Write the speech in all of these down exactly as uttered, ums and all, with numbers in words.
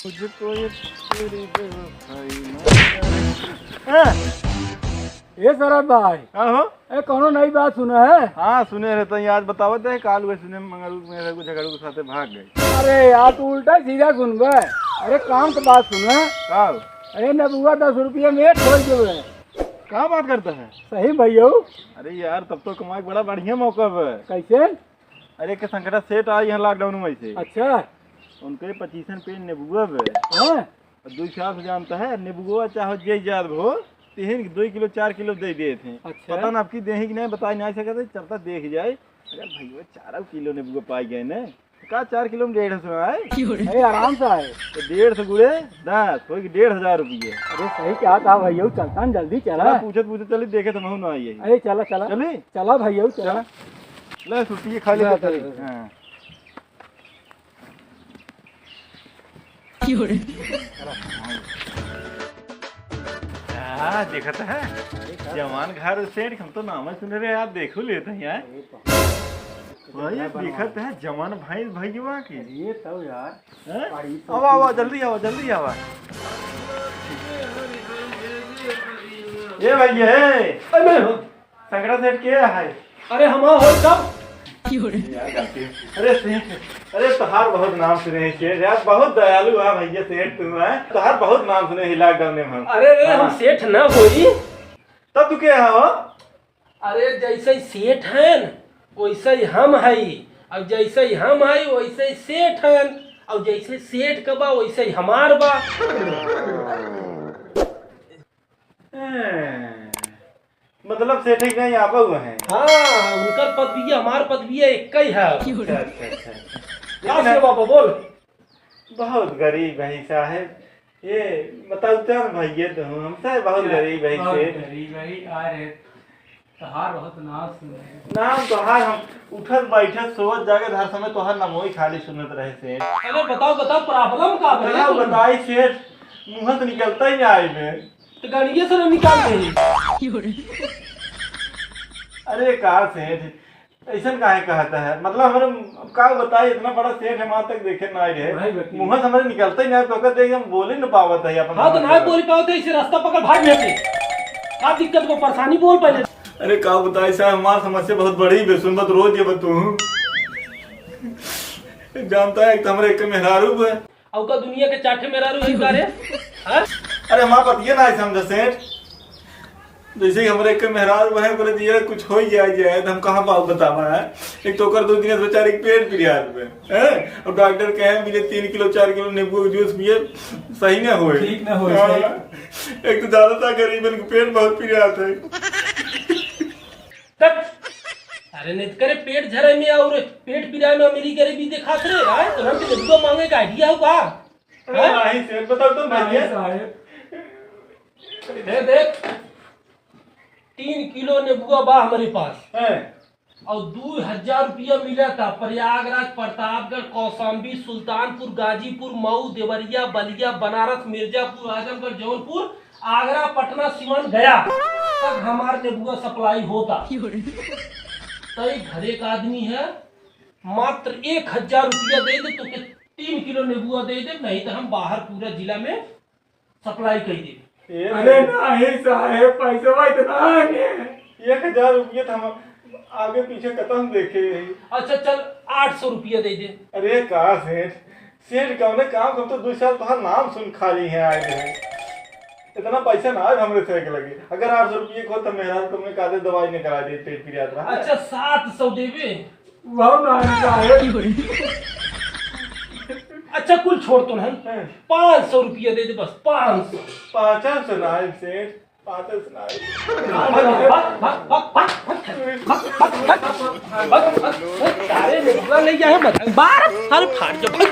मुझको ये तेरी बेवफाई ना। ए, ए शरद भाई, का हो? ए, कौनो नई बात सुना है? हाँ, सुने रहे तो आज बतावत है, काल हुए सुने मंगरू में रहे, झगड़ू के साथे भाग गए। अरे यार, तू उल्टा सीधा सुनबे। अरे काम के बात सुने। का हो? अरे नेबुआ दस रुपये में एक खोल देवे। का बात करता है? सही भैया। अरे यार, तब तो कमाए के बड़ा बढ़िया मौका बा। कैसे? अरे, के संकटा सेठ आई है lockdown में से। अच्छा। उनके पच्चीसन पेड़ नेबुआ बे। हाँ। और दुई चार से जानता है, नेबुआ चाहे जे जात हो, तीन, दुई किलो, चार किलो दे देत हैं। अच्छा। पता ना अब की देही कि नहीं, बताई नहीं सकते, चलता देख जाए। अगर भैया चार किलो नेबुआ पाई गए ना, तो का चार किलो में डेढ़ सौ आए? अरे, आराम से आए। तो डेढ़ सौ गुड़े दस, हो गई डेढ़ हजार रुपये। अरे, सही कहा था भैया, चलता न, जल्दी चला। चला, पूछत पूछत चली, देखे तो महू ना आई है। अरे, चला, चला। चली? चला भैया, चला। चला। ले, छुट्टी खा ले, ले, चली। चली। हाँ। क्यों रे? हाँ, देखत है। जवान घर सेठ, हम तो नाम ही सुने रहे यार, देखो लेते हैं यार। भाई, देखत है जवान भाई, भैया के। ये तो यार। हैं? आवा, आवा, जल्दी आवा, जल्दी आवा। ए भैया, ए। अरे, संकरा सेठ के है? अरे, हम हो तब। यार, गलती है। अरे सेठ, अरे तोहार बहुत नाम सुने हैं सेठ, यार बहुत दयालु है भैया सेठ तू है, तोहार बहुत नाम सुने हैं lockdown में हम। अरे, अरे, हम हाँ। सेठ ना होई। तब तू के है हो? अरे, जैसे ही सेठ हैं, वैसे ही हम हई, और जैसे ही हम हई, वैसे ही सेठ हैं, और जैसे सेठ का बा, वैसे ही हमार बा। हैं। मतलब सेठ ही नहीं आप हुए हैं? हाँ, उनकर पदविया, हमार पदविया एक ही है। अच्छा, अच्छा, अच्छा, अच्छा। का लेकिन से बाबा बोल? बहुत गरीब है साहेब। ये बताओ तो हम भैया तो हूँ, हमसे बहुत हाँ, गरीब है बहुत सेठ। गरीब है, अरे तोहार बहुत नाम सुने। नाम तोहार हम उठत बैठत सोवत जागत हर समय तोहार नामोई खाली सुनत रहे सेठ। अरे बताओ, बताओ problem का बा? बताओ, बताई सेठ, मुँह से निकलता ही ना आए बे। तो गाड़िए से ना निकाल दे। अरे का सेठ, ऐसन काहे कहता है? मतलब हमरे, अब का बताई, इतना बड़ा सेठ हम आज तक देखे ना आए रहे। भाई बकी। मुँह से हमरे निकलता ही ना, तो ओकर देख हम बोले न पावत है अपन हाँ, तो समस्या। ना बोल पावत है, इसे रास्ता पकड़ भाग लेते। का दिक्कत बा, परेशानी बोल पहले। अरे का बताई साहब, हमार समस्या बहुत बड़ी बे, सुन बात रोज ये बतू। जानता है, एक तो हमरे एक मेहरारू बे, अउ का दुनिया के चार ठे मेहरारू है का रे? हाँ? अरे हमार बतिया ना समझ सेठ। जैसे कि हमरे एक मेहरारू है, बोले जी, यार, कुछ हो ही जाए, जाए, तो हम कहाँ पाऊ बतावा है? एक तो ओकर दो दिन से बेचारे के पेट पिरियात में, हैं? अब डॉक्टर कहे, मिले तीन किलो, चार किलो नींबू के जूस पिए, सही ना होए। ठीक ना होए, हाँ। सही। एक तो ज्यादा सा गरीब, इनके पेट बहुत पिरियात है। तब, अरे नहीं तो करे पेट झरे में और पेट पिराए में अमीरी गरीबी दिखात रे, आए? तो हम तो नेबुआ मांगे का idea हो का? अरे हाँ? नहीं सेठ, बताओ तो नहीं भैया। साहेब। दे देख, तीन किलो नेबुआ बा हमरे पास। हैं? और दू हजार रुपया मिला था प्रयागराज, प्रतापगढ़, कौशाम्बी, सुल्तानपुर, गाजीपुर, मऊ, देवरिया, बलिया, बनारस, मिर्जापुर, आजमगढ़, जौनपुर, आगरा, पटना, सिवान, गया तक हमार नेबुआ supply होता। क्यों रे? तो एक हर एक आदमी है, मात्र एक हजार रुपया दे दे तो के तीन किलो नेबुआ दे दे, नहीं तो हम बाहर पूरा जिला में supply कर दे। ए अरे भाई। नहीं साहेब, पैसवा इतना है। एक हजार रुपया तो हम आगे पीछे कतम देखे ही। अच्छा चल, आठ सौ रुपया दे दे। अरे का सेठ, सेठ कौने काम, हम तो दो साल तोहार नाम सुन खाली है आए हैं। इतना पैसा ना आए हमरे से के लगे। अगर आठ सौ रुपये को तो मेहरान को मैं कादे दवाई नहीं करा दे, पेट पिरियात रहा। अच्छा, सात सौ देबे? वह नहीं साहेब। अच्छा, कुल छोड़ तो नहीं, हैं। पाँच सौ रुपया दे दे बस, पाँच सौ। पाँच सौ ना आए सेठ, पाँच सौ ना आए। भाग, भाग, भाग। सारे लोग ले जाए, मत बार, सारे फाड़ के भाग।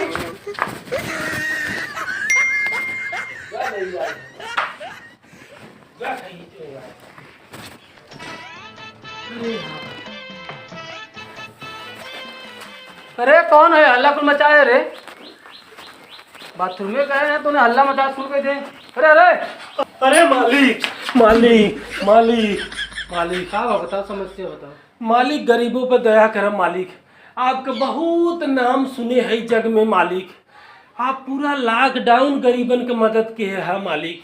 अरे कौन है हल्ला कुल मचाए रे? बाथरूम में गए हैं, तूने हल्ला मचा शुरू कर दे। अरे, अरे। अरे मालिक, मालिक, मालिक, मालिक। का बा, बताओ, समस्या बताओ। मालिक, गरीबों पे दया करम मालिक। आपके बहुत नाम सुने है जग में मालिक। आप पूरा लॉकडाउन गरीबन के मदद के है मालिक।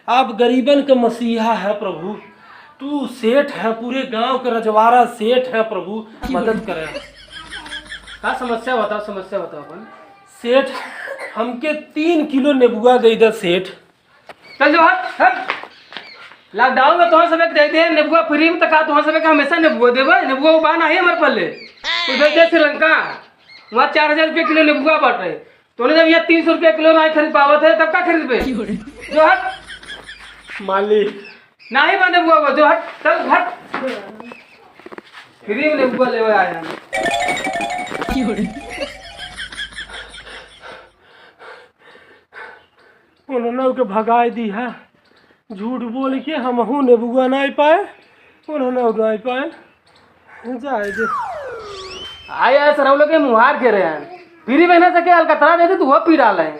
आप गरीबन के मसीहा है प्रभु। तू सेठ है, पूरे गांव के रजवाड़ा सेठ है प्रभु, मदद करे। का समस्या बताओ, समस्या बताओ अपन। सेठ, हमके तीन किलो नेबुआ दे दे सेठ। चल जो, हट, हट। लॉकडाउन में तोहर सबे के दे दे नेबुआ फ्री में, त का तोहर सबे के हमेशा नेबुआ देबे? नेबुआ वो बा नाही हमरे पल्ले। तू दे दे श्रीलंका, वहाँ चार हजार रुपये किलो नेबुआ बाटे। तोने जब यहाँ तीन सौ रुपये किलो नाही खरीद पावत है, तब का खरीदबे? जो हट। मालिक। नाही बा नेबुआ वो, जो हट, चल हट। फ्री में नेबुआ लेवे आए हैं। उन्होंने ओके भगाए दी है, झूठ बोल के हमहू नेबुआ नाही पाए, उन्होंने नाही पाए, जाए दे। आए यार, सरौलो के मुहार के रहे हैं, फ्री में ना सके अलकतरा दे दे, तू वो पी डाले हैं।